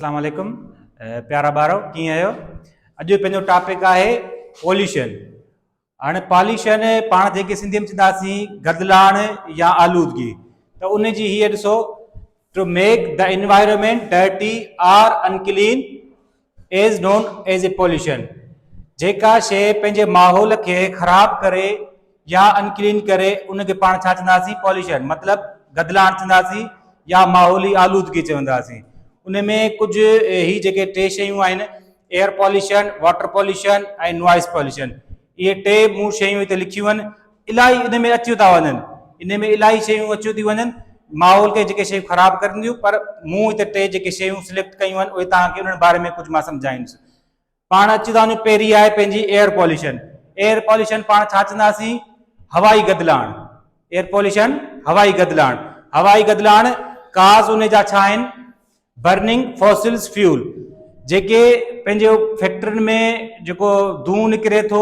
اسلام عليڪم پيارا ٻارو ڪيئن آهيو اڄ پنهنجو ٽاپڪ آهي پوليوشن هاڻي پاليوشن پاڻ جيڪي سنڌي ۾ چونداسين گدلاڻ يا آلودگي ته ان جي هيء ڏسو to make the environment dirty or unclean is known as a pollution جيڪا شيء پنهنجي ماحول کي خراب ڪري يا انڪلين ڪري ان کي پاڻ ڇا چونداسين پوليوشن مطلب گدلاڻ چونداسين يا ماحولي آلودگي چونداسين ان ۾ ڪجهه هي جيڪي ٽي شيون آهن air pollution water pollution ۽ noise pollution اهي ٽي مون شيون هتي لکيون آهن الاهي ان ۾ اچيو ٿا وڃن ان ۾ الاهي شيون اچيو ٿي وڃن ماحول کي جيڪي شيون خراب ڪرن ٿيون پر مون هتي ٽي جيڪي شيون سليڪٽ ڪيون آهن اهي توهان کي انهن باري ۾ ڪجهه مان سمجهائيندس پاڻ اچي ٿا وڃون پهرين آهي پنهنجي ايئر پوليوشن ايئر پوليوشن پاڻ ڇا چونداسين هوائي گدلاڻ ايئر پوليوشن هوائي گدلاڻ هوائي گدلاڻ ڪاز ان جا ڇا آهن برننگ فوسلز فيول جيڪي پنهنجو فيڪٽرين ۾ جيڪو دونهون نڪري ٿو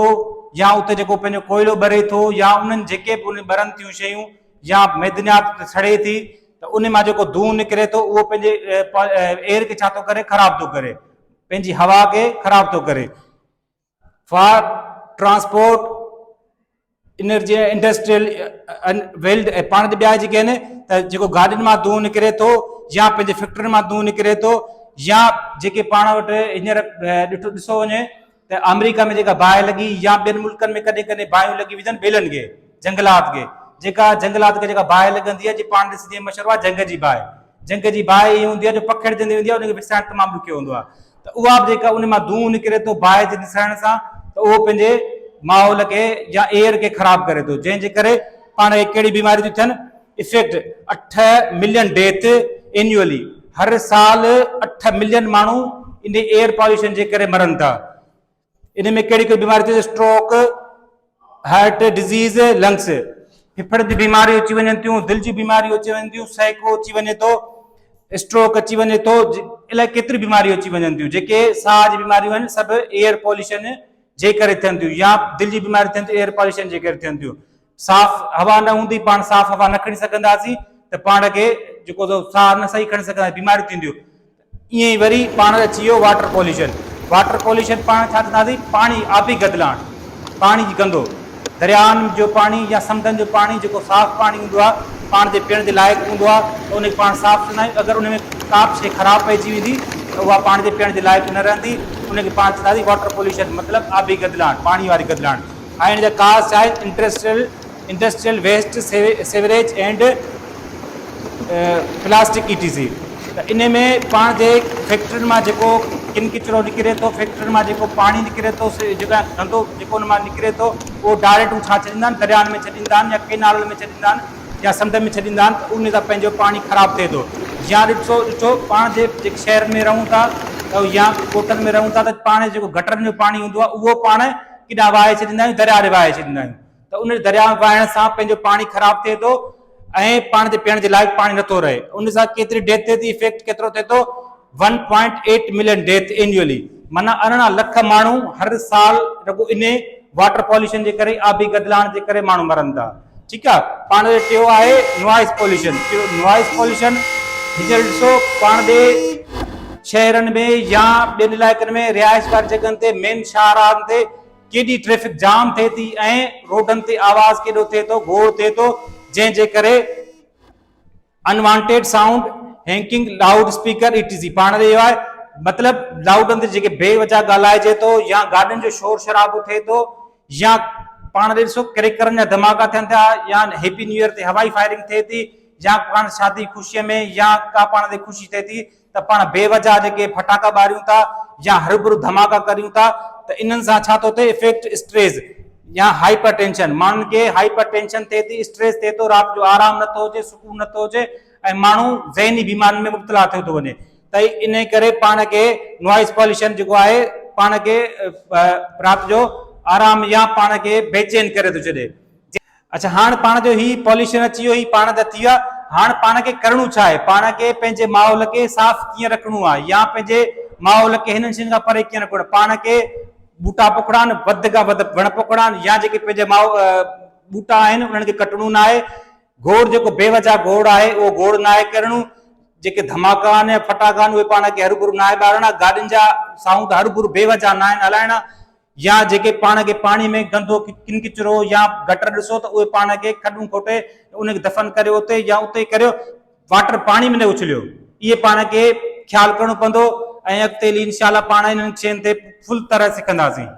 يا اتي جيڪو پنهنجو ڪوئلو ٻري ٿو يا انهن جيڪي به ٻرن ٿيون شيون يا معدنيات سڙي ٿي ته ان مان جيڪو دونهون نڪري ٿو اهو پنهنجي ايئر کي ڇا ٿو ڪري خراب ٿو ڪري پنهنجي هوا کي خراب ٿو ڪري for transport energy industrial weld ۽ پاڻ ٻيا جيڪي آهن ته جيڪو گاڏين مان دونهون نڪري ٿو يا پنهنجي فيڪٽرين مان دونهون نڪري ٿو يا جيڪي پاڻ وٽ هينئر ڏٺو ڏسو وڃي ته آمريڪا ۾ جيڪا باهه لڳي يا ٻين ملڪن ۾ ڪڏهن ڪڏهن باهيون لڳي وينديون آهن ٻيلن کي جنگلات کي جيڪا جنگلات کي جيڪا باهه لڳندي آهي جي پاڻ ڏسجي مشهور آهي جنگ جي باهه جنگ جي باهه ائين هوندي آهي جو پکڙجندي ويندي آهي ان کي وسائڻ تمام ڏکيو هوندو آهي ته اها به جيڪا ان مان دونهون نڪري ٿو باهه جي وسائڻ سان ته اهو پنهنجي ماحول کي يا ايئر کي خراب ڪري ٿو جنهن جي ڪري پاڻ کي ڪهڙي بيماري ٿيون ٿين افيڪٽ اٺ ملين ڊيٿ اينيولي هر سال اٺ ملين ماڻهو ان ايئر پاليوشن جي ڪري مرن ٿا ان ۾ ڪهڙي ڪهڙي بيماري ٿئي اسٽروڪ، هارٽ ڊزيز، لنگس، ڦڦڙن جي بيماريون اچي وڃن ٿيون، دل جون بيماريون اچي وڃن ٿيون، سهڪو اچي وڃي ٿو، اسٽروڪ اچي وڃي ٿو، الائي ڪيتريون بيماريون اچي وڃن ٿيون، جيڪي ساهه جي بيماريون آهن سڀ ايئر پوليوشن جي ڪري ٿين ٿيون يا دل جي بيماريون ٿين ٿيون ايئر پوليوشن جي ڪري ٿين ٿيون. صاف هوا نه هوندي پاڻ صاف هوا نه کڻي سگهنداسين ته پاڻ کي جيڪو سو ساهه نه صحيح کڻي سگهنداسين بيماريون ٿينديون ائين ئي وري پاڻ اچي ويو واٽر پوليوشن واٽر پوليوشن پاڻ ڇا چونداسين پاڻي آبي گدلاڻ پاڻي جي گندو دريائن جو پاڻي يا سمنڊن جو پاڻي جيڪو صاف پاڻي هوندو آهي پاڻ جي پيئڻ جي لائق هوندو آهي ته ان کي پاڻ صاف چوندا آهيون اگر ان ۾ ڪا به شيء خراب پئجي ويندي ته اها پاڻ جي پيئڻ جي لائق نه رهندي ان کي پاڻ چونداسين واٽر پوليوشن مطلب آبي گدلاڻ پاڻي واري گدلاڻ ۽ ان جا ڪاز ڇا آهن industrial industrial waste sewerage and plastic E T C ته ان ۾ پاڻ جي فيڪٽرين مان جيڪو ڪن ڪچرو نڪري ٿو فيڪٽرين مان جيڪو پاڻي نڪري ٿو جيڪا گندو جيڪو ان مان نڪري ٿو اهو ڊائريڪٽ هو ڇا ڇڏيندا آهن دريائن ۾ ڇڏيندا آهن يا ڪينالن ۾ ڇڏيندا آهن يا سمنڊ ۾ ڇڏيندا آهن ته ان سان پنهنجو پاڻي خراب ٿئي ٿو يا ڏسو ڏٺو پاڻ جي جيڪي شهرن ۾ رهون ٿا ته يا ڳوٺن ۾ رهون ٿا ته پاڻ جيڪو گٽرن جو پاڻي هوندو آهي اهو پاڻ ڪيڏانهن وهائي ڇڏيندا آهيون درياء ڏي وهائي ڇڏيندا آهيون ته ان درياء ۾ وهائڻ سان پنهنجو پاڻي خراب ٿئي ٿو ۽ پاڻ جي پيئڻ جي لائق پاڻي نٿو رهي ان سان ڪيتري ڊيٿ ٿئي ٿي افيڪٽ ڪيترو ٿئي ٿو one point eight million death annually معنيٰ 18 لک ماڻهو هر سال رڳو انهي واٽر پوليوشن جي ڪري آبي گدلاڻ جي ڪري ماڻهو مرن ٿا ٺيڪ آ پاڻ جو ٽيو آهي نوائز پوليوشن ٽيو نوائز پوليوشن هينئر ڏسو پاڻ ڏي شهرن ۾ يا ٻين علائقن ۾ رهائش واري جڳهن تي مين شاهراهن تي ڪيڏي ٽريفڪ جام ٿئي ٿي ۽ روڊن تي آواز ڪيڏو ٿئي ٿو گوڙ ٿئي ٿو جنهن جي ڪري unwanted sound, honking, loud speaker E T C پاڻ رهيو آهي مطلب لائوڊ اندر جيڪي بي وجه ڳالهائجي ٿو يا گاڏين جو شور شرابو ٿئي ٿو يا پاڻ ڏسو ڪريڪرن جا ڌماڪا ٿين ٿا يا هيپي نيو ايئر تي هوائي فائرنگ ٿئي ٿي يا پاڻ شادي خوشي ۾ يا ڪا پاڻ تي خوشي ٿئي ٿي ته پاڻ بي وجه جيڪي ڦٽاڪا ٻاريون ٿا يا هربرو ڌماڪا ڪريون ٿا ته انهن سان ڇا ٿو ٿئي افيڪٽ اسٽريس يا هائپر ٽينشن ماڻهن کي هائپر ٽينشن ٿئي ٿي اسٽريس ٿئي ٿو رات جو آرام نٿو هجي سڪون نٿو هجي ۽ ماڻهو ذهني بيمارين ۾ مبتلا ٿيو ٿو وڃي ته ان ڪري پاڻ کي نوائز پوليوشن جيڪو آهي پاڻ کي رات جو آرام يا پاڻ کي بيچين ڪري ٿو ڇڏي اڇا هاڻ پاڻ جو هي پوليوشن اچي ويو هي پاڻ جا ٿي ويا هاڻ پاڻ کي ڪرڻو ڇا آهي پاڻ کي پنهنجي ماحول کي صاف ڪيئن رکڻو آهي يا پنهنجي ماحول کي هنن شين کان پري ڪيئن رکڻو آهي پاڻ کي ٻوٽا پوکڻا آهن وڌ کان وڌ وڻ پوکڻا آهن يا جيڪي پنهنجي ماحول ٻوٽا آهن انهن کي ڪٽڻو نه آهي گوڙ جيڪو بي وجه گوڙ آهي اهو گوڙ نه آهي ڪرڻو. جيڪي ڌماڪا آهن يا ڦٽاڪا آهن اهي پاڻ کي هروڀرو ناهي ٻارڻا، گاڏين جا سائونڊ هروڀرو بي وجهه ناهن هلائڻا يا جيڪي پاڻ کي پاڻي ۾ گندو ڪن ڪچرو يا گٽر ڏسو ته اهي پاڻ کي کڏون کوٽي ان کي دفن ڪريو اتي يا اتي ڪريو واٽر پاڻي ۾ نه اڇليو اهي پاڻ کي خيال ڪرڻو پوندو ۽ اڳتي هلي انشاء الله پاڻ انهن شين تي فل طرح سکنداسين.